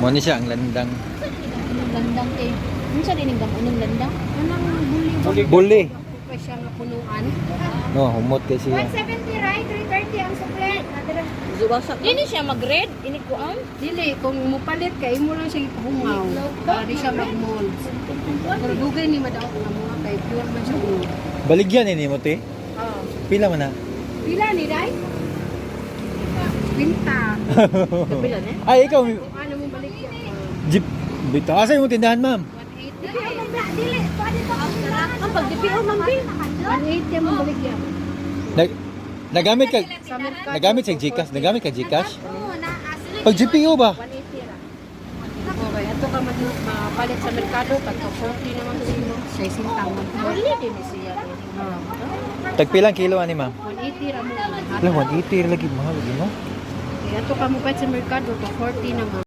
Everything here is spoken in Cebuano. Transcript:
Mo ni siya ang landang. Anong landang eh? Unsa din ang anong landang? Anong buli? Buli. Pa siya nga punuan. No, humot kay siya. 170 right, 330 ang sukli. Zuwasak. Dili siya mag-red, ini kuan. Dili, kung mupalit ka, imo lang siya ipahumaw. Para di siya mag-mold. Pero dugay ni madaot nga mga kay pure man siya mold. Baligyan ini mo, te. Oh. Pila man na? Pila ni Day? Pinta. Kapila ni? Ay, ikaw Kung ano mo baligyan? Jeep. Bitaw asa imong tindahan, ma'am? 180. Dili, pwede pa Ang pag-DPO man bi. 180 mo baligyan. Nag nagamit ka Sa merkado. Nagamit sa GCash, nagamit ka GCash? Oo, na asli. Pag GPU ba? 180 ra. Okay, ato ka mapalit sa merkado, tag 40 naman kilo. 60 man. Buli din ni siya. Oh. Tagpilang kilo ani, ma'am? 180 ra mo. Wala, 180 lagi, mahal lagi, no? Okay, ato ka mo palit sa merkado, to 40 naman.